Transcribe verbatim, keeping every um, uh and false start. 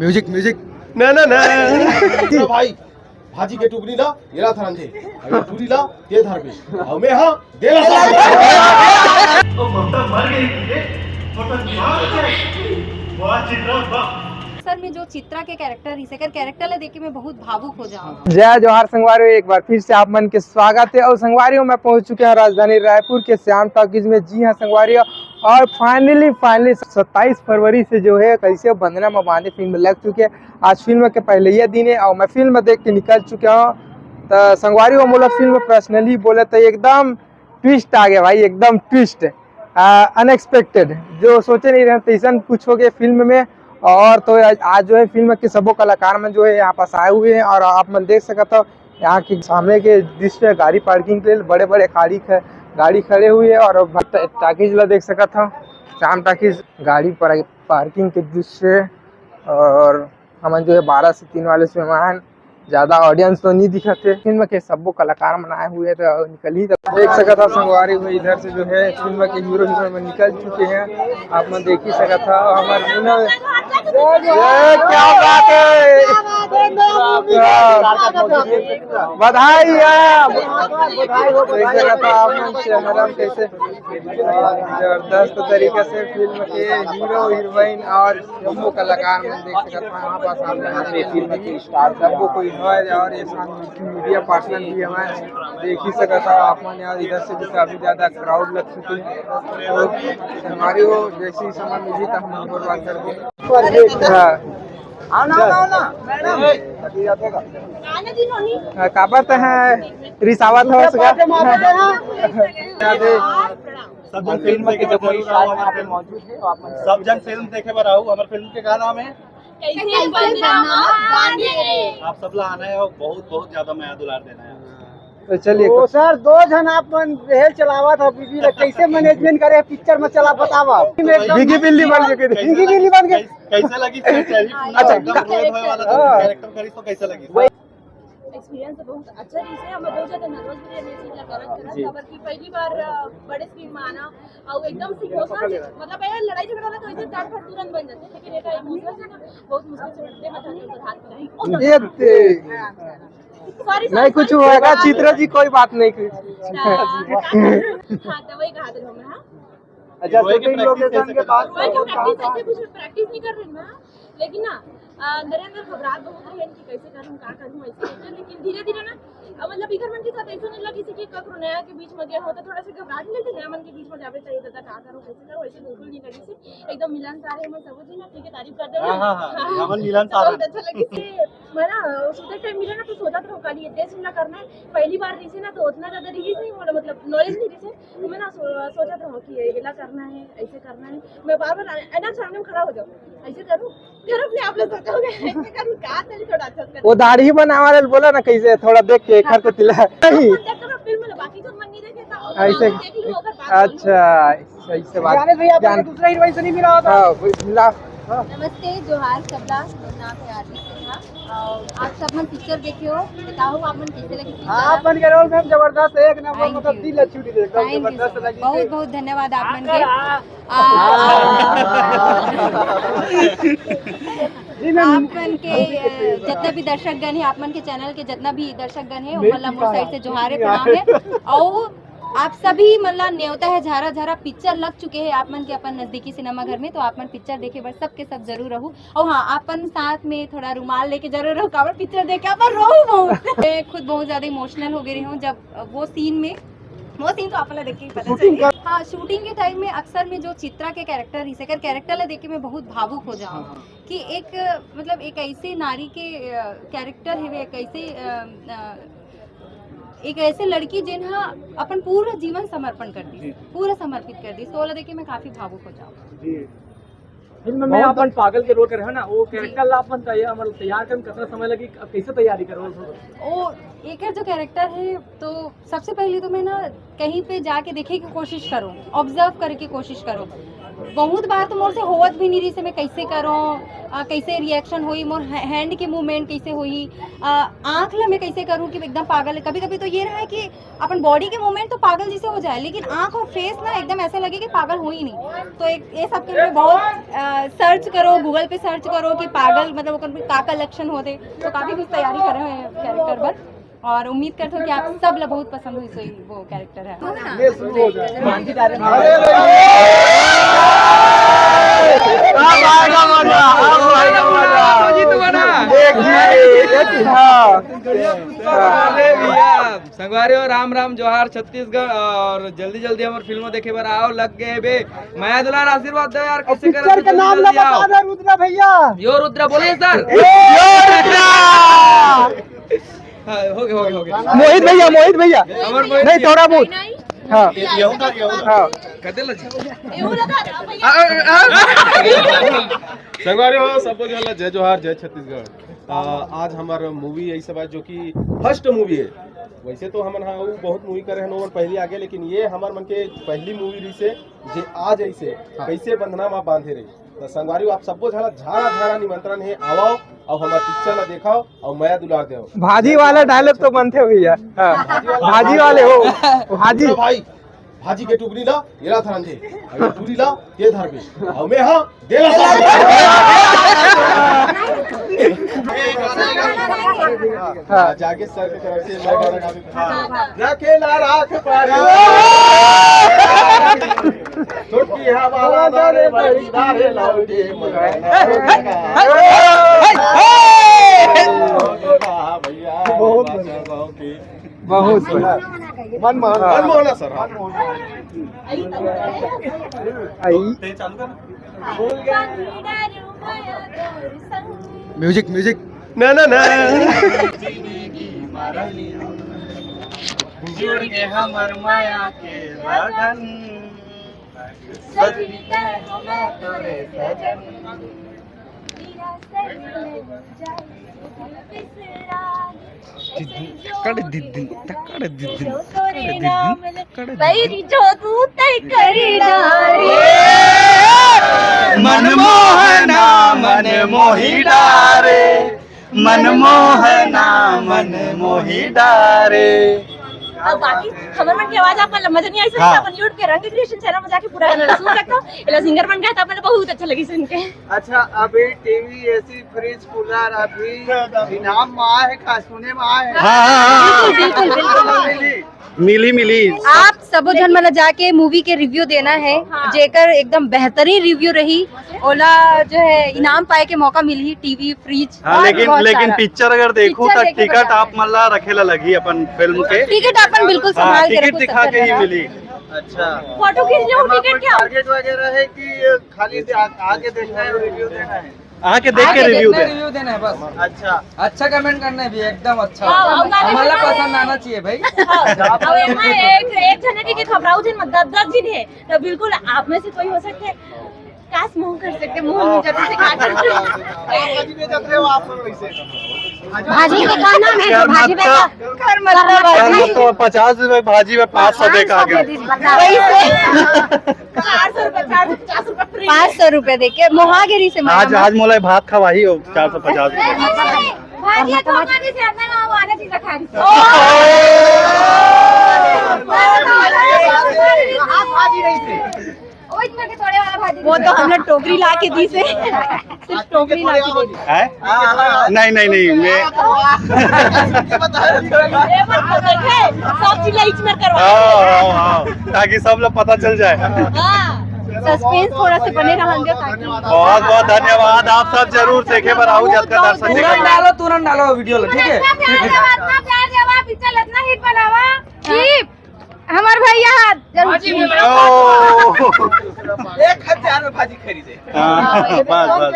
Music, music. ना, ना, ना। ना भाई, भाजी के टुकड़ी ला, ये ला धरन दे। अरे टुकड़ी ला, ये धर बे। और मैं हाँ, दे ला। तो ममता मर गई थी, ये ममता बीमार हो गई। वाह चित्रा, वाह। सर में जो चित्रा के कैरेक्टर ही, सेकर कैरेक्टर ला देख के मैं बहुत भावुक हो जाऊँ। जय जोहार संगवारी, एक बार फिर से आप मन के स्वागत है। और संगवारी हो, मैं पहुंच चुके हैं राजधानी रायपुर के श्याम टॉकीज में। जी हाँ संगवारी हो, और फाइनली, फाइनली सत्ताईस फरवरी से जो है कैसे बंधना ममाने फिल्म लग चुके हैं। आज फिल्म के पहले ये दिन है और मैं फिल्म देख के निकल चुका हूँ। तो संगवारी हो, मोला फिल्म पर्सनली बोले तो एकदम ट्विस्ट आ गया भाई, एकदम ट्विस्ट, अनएक्सपेक्टेड। जो सोचे नहीं रहे तैसन कुछ हो गया फिल्म में। और तो आज, आज जो है फिल्म के सबो कलाकार मन जो है यहाँ पास आए हुए हैं और आप मन देख सकत हो यहाँ के सामने के दृश्य, गाड़ी पार्किंग के लिए बड़े बड़े गाड़ी ख-, गाड़ी खड़े हुए हैं और ट-, टॉकीज ला देख सकत हो, श्याम टॉकीज गाड़ी पर पार्किंग के दृश्य। और हमन जो है बारह से तीन वाले से मेहमान, ज्यादा ऑडियंस तो नहीं दिखत है। फिल्म के सबो कलाकार मन आए हुए तो निकल ही देख सकत हो संगवारी हो, इधर से जो है फिल्म के हीरो हीरोइन मन निकल चुके हैं। आप मन देख ही सकत हो हमारे, ये क्या बात है, बधाई है। देख सकत हो आप मन चेहरा कैसे जबरदस्त तरीका से फिल्म के हीरो हीरोइन और सबो कलाकार मन देख सकत हो। यहाँ पास आप मन ये फिल्म के स्टार सबो कोई है और ये साथ मीडिया पार्टनर भी हमारे देख ही सकत हो आप मन। यार इधर से भी काफी ज्यादा क्राउड लग चुकी है। तो हमारी वो जैसी समय मिली तो हम और बात करके। हाँ। आओ ना, आओ ना, आओ ना, मैडम। हाँ, काबर तो है रिसावत हो सका। सब जन फिल्म देखे बर जरूर आओ हमारे फिल्म। सब जन फिल्म देखे बर आओ हमारे फिल्म के का नाम है? कैसे बनना बांधे रे। आप सब ला आना है और बहुत बहुत ज्यादा मया दुलार देना है। तो चलिए। ओ सर, दो झन आप मन रेल चलावत हो, बीबी ला कैसे मैनेजमेंट करे पिक्चर में चला बतावा। बिगी बिल्ली बन गए। बिगी बिल्ली बन गए। कैसे लगी? अच्छा, एकदम रोए धोए वाला हाँ। कैरेक्टर करी तो कैसे लगी? एक्सपीरियंस तो बहुत अच्छा रहिस हे। हमें बहुत ज्यादा नर्वस भी रहने चीज लगा रहा था, जी। खबर की पहली बार अ, बड़े स्क्रीन में आना और एकदम से इमोशनल, मतलब ये लड़ाई झगड़ा वाला तो ऐसे तार पर तुरंत बन जाते हैं, लेकिन एक इमोशनल से ना बहुत मुश्किल से उठते, मैं थोड़ा सा हाथ मिलाई। ये ते- सॉरी, नहीं, कुछ होगा चित्रा जी, कोई बात नहीं। हाँ, तो वही कहा था मैं, हाँ। अच्छा, शूटिंग लोकेशन के बाद रोए के प्रैक्टिस ऐसे कुछ प्रैक्टिस नहीं कर रही मैं, लेकिन ना अ, अंदर अंदर घबराहट बहुत रही कि कैसे करूँ, क्या करूँ, ऐसे करके। लेकिन धीरे धीरे ना अ, मतलब इधर मन के साथ ऐसा नहीं लगी कि ककरो नया के बीच में गया हो तो थोड़ा सा घबराहट नहीं लगती, नया मन के बीच में जावे चाहिए दादा, क्या करूँ, कैसे करूँ, ऐसे बिल्कुल नहीं लगी से एकदम मिलनसार है, मैं सब जी ना ठीक है, तारीफ कर दे। हाँ, हाँ, हाँ, हमन मिलनसार बहुत हैं। अच्छा लगी से मैं ना सोचते टाइम मिला ना तो सोचा था खाली ये देश में करना है, पहली बार रही से ना तो उतना ज्यादा रिलीज नहीं बोला, मतलब नॉलेज नहीं रही से। मैं ना सो-, सोचत रहूं कि ये गिला करना है, ऐसे करना है। मैं बार बार ऐना के सामने में खड़ा हो जाऊं, ऐसे करूं, फिर अपने आप लोग सोचोगे ऐसे करूं, कहा चली थोड़ा अच्छा से वो दाढ़ी बनावा वाले बोला ना, कैसे थोड़ा देख के एक हर को तिला नहीं। फिल्म में बाकी जो मन नहीं देखे था, ऐसे। अच्छा, सही से बात। जाने भैया, आपको दूसरा हीरोइन से नहीं मिला होता। हाँ, मिला। नमस्ते, जोहार सबला, मोर नाम है आरती सिन्हा। अउ आप सब मन पिक्चर देखे हो, बताओ आप मन कैसे लगी पिक्चर? आप मन के रोल मैम जबरदस्त है, एक नंबर, मतलब दिल छू ली, एकदम जबरदस्त लगी। बहुत बहुत धन्यवाद आप मन के। आ, आ, आप मन के अ, जितना भी दर्शकगण है, आप मन के चैनल के जितना भी दर्शकगण है, ओमन ला मोर साइड से जोहार है, प्रणाम है। अउ आप सभी मन ला नेवता है, झारा झारा पिक्चर लग चुके हैं आप मन के अपन नजदीकी सिनेमा घर में, तो आप मन पिक्चर देखे बर सबके सब जरूर रहू। और हाँ, अपन साथ में थोड़ा रुमाल लेके जरूर रहू, काबर पिक्चर देख के अपन रोहू बहुत। मैं खुद बहुत ज्यादा इमोशनल हो गई रही हूँ जब वो सीन में, वो सीन तो आप लोग देख के ही पता चली। हाँ, शूटिंग के टाइम में अक्सर में जो चित्रा के कैरेक्टर ही, सेकर कैरेक्टर ला देख के मैं बहुत भावुक हो जाऊँ कि एक, मतलब एक ऐसे नारी के कैरेक्टर है, एक ऐसे अ, अ, एक ऐसे लड़की जिन हा अपन पूरा जीवन समर्पण कर दी, पूरा समर्पित कर दी, तो ओला देख के मैं काफी भावुक हो जाऊँ। फिल्म में बहुत अपन पागल के रोल करे हो ना, वो कैरेक्टर ला अपन तैयार, मतलब तैयार करने में कितना समय लगी, अब कैसे तैयारी करो? ओ, एकर जो कैरेक्टर है, तो सबसे पहले तो मैं ना कहीं पे जाके देखे की कोशिश करूँ, ऑब्जर्व करे की कोशिश करूँ। बहुत बार तो मोर से होवत भी नहीं रहिस हे, मैं कैसे करूँ, अ, कैसे रिएक्शन होई, मोर है-, हैंड के मूवमेंट कैसे होई, अ, आँख ला मैं कैसे करूँ कि एकदम पागल। कभी कभी तो ये रहा है कि अपन बॉडी के मूवमेंट तो पागल जैसे हो जाए, लेकिन आँख और फेस ना एकदम ऐसा लगे कि पागल हो ही नहीं। तो एक ये सब के लिए बहुत, अ, सर्च करो, गूगल पे सर्च करो कि पागल मतलब ओकर में का का लक्षण होते। तो काफी कुछ तैयारी करे हुए हैं कैरेक्टर पर, और उम्मीद करते हो कि आप सब ला बहुत पसंद हुई, सोई वो कैरेक्टर है। ये शुरू हो जाए। अरे, अरे, अब आएगा मजा, अब आएगा मजा। एक जी, एक, हाँ। अरे भैया, संगवारी हो, राम राम, जोहार छत्तीसगढ़। और जल्दी जल्दी हमर फिल्म देखे बर आओ, लग गए बे। मया दुलार आशीर्वाद दो यार, कैसे करत पिक्चर हो, के जल्दी नाम ना जल्दी आओ। बता दे रुद्रा भैया। यो रुद्रा बोले सर। यो रुद्रा। हाँ, हो गया, हो गया, हो गया। मोहित भैया, मोहित भैया। अमर मोहित नहीं, जी। थोड़ा बहुत। हाँ। हाँ। कदे लगी? संगवारी हो, सबको जो है जय जोहार, जय छत्तीसगढ़। आ, आज हमार मूवी यही सब है जो कि फर्स्ट मूवी है। वैसे तो हमन हाँ वो बहुत मूवी करे हैं ओमन पहली आगे, लेकिन ये हमार मन के पहली मूवी रही से जे आज ऐसे हाँ। कैसे बंधना मा बांधे रही। तो संगवारी हो, आप सबको झाला झारा झारा निमंत्रण है, आवो और हमार पिक्चर ला देखाओ और मया दुलार देव। भाजी वाला डायलॉग तो बनते भैया। हाँ। भाजी वाले हो, भाजी। तो भाई, भाजी के टुकड़ी ला, ये ला धरन दे। अरे टुकड़ी ला, ये धर बे। और मैं हाँ, दे ला। हाँ। जाके सर की तरफ से मैं गाना गा देता हूँ। हाँ। रखेला राख पारी। छुट्टी हवाला दारे बड़ी दारे लौटे मगर। भैया, बहुत बढ़िया। बहुत बढ़िया। मन मोहन। मन मोहन सर, हाँ। आई। Music, music. ना, ना, ना। जुड़ के हमर माया के लगन। सजनी कहे हो मैं तोरे सजन। दिद्दिन, तकड़ दिद्दिन, तकड़ दिद्दिन, तकड़ दिद्दिन, तकड़ दिद्दिन। तैरी जो तू तय करी डारी। मनमोहना मन मोही डारे, मनमोहना मन मोही डारे। अब बाकी हमर मन के आवाज आप मन ला मजा नहीं आई सकता, हाँ। अपन YouTube के रंग क्रिएशन चैनल में जाके पूरा गाना सुन सकता हो। एला सिंगर मन गए तो अपन ला बहुत अच्छा लगी सुन के। अच्छा, अभी टीवी, एसी, फ्रिज, कूलर अभी इनाम में आए है का, सुने में आए है? हाँ, हाँ, हाँ। बिल्कुल, बिल्कुल, बिल्कुल। मिली, मिली। आप सबो झन मन ला जाके मूवी के रिव्यू देना है, हाँ। जेकर एकदम बेहतरीन रिव्यू रही, ओला जो है इनाम पाए के मौका मिलही, टीवी, फ्रिज हाँ, और लेकिन, बहुत लेकिन सारा। पिक्चर अगर देखू पिक्चर तो देखे टिकट बता आप मन ला रखे ला लगही अपन फिल्म के। टिकट अपन बिल्कुल हाँ, संभाल के टिकट रखो, दिखा सब के ही जगह। मिली। अच्छा। फोटो खींच लो, टिकट क्या? टारगेट वगैरह है कि खाली दे-, आ-, आके देखना है, रिव्यू देना है? आके देख के आके रिव्यू देखना दे। रिव्यू देना है बस। अच्छा। अच्छा कमेंट करना है भी, एकदम अच्छा। हाँ, हाँ, हाँ। हमारा पसंद आना चाहिए भाई। हाँ, अब एमा एक, एक जने के, के खबराऊ जिन, मतलब, दस, दस दिन है, तो बिल्कुल आप में से कोई हो सकते हैं। काश मुंह कर सकते, मुंह नहीं जब से काट। भाजी के का नाम है? भाजी में का? कर मतलब भाजी। कर मतलब पचास रुपए भाजी में पाँच सौ दे का आगे। वही से। चार सौ रुपए, चार सौ पचास रुपए फ्री। पाँच सौ रुपए दे के मोहागिरी से आज, मांगा। आज मोला भात खवाही हो चार सौ पचास रुपए। भाजी तो हमारे से अपना नाम आने चीज रखा है। ओ! आप भाजी नहीं थे। ओ, इतना के तोड़े वाला भाजी वो तो हमने टोकरी ला के दी से। सिर्फ टोकरी ला के दी। है? नहीं, नहीं, नहीं, मैं ये मत बोल, देखे, सब चीज ला इचमर करवा। हाँ, हाँ, हाँ, ताकि सब लोग पता चल जाए। हाँ, सस्पेंस थोड़ा सा बने रहन दे ताकि बहुत, बहुत धन्यवाद। आप सब जरूर देखे बर आऊ, जतका दर्शक देखा तुरंत डालो, तुरंत डालो वीडियो ला, ठीक है? इतना प्यार देवा, इतना प्यार देवा, पिक्चर इतना हिट बनावा। जी, हमार भैया हाथ जरूर। भाजी में ओ। एक हजार में भाजी खरीदे। हाँ, बस, बस, बस।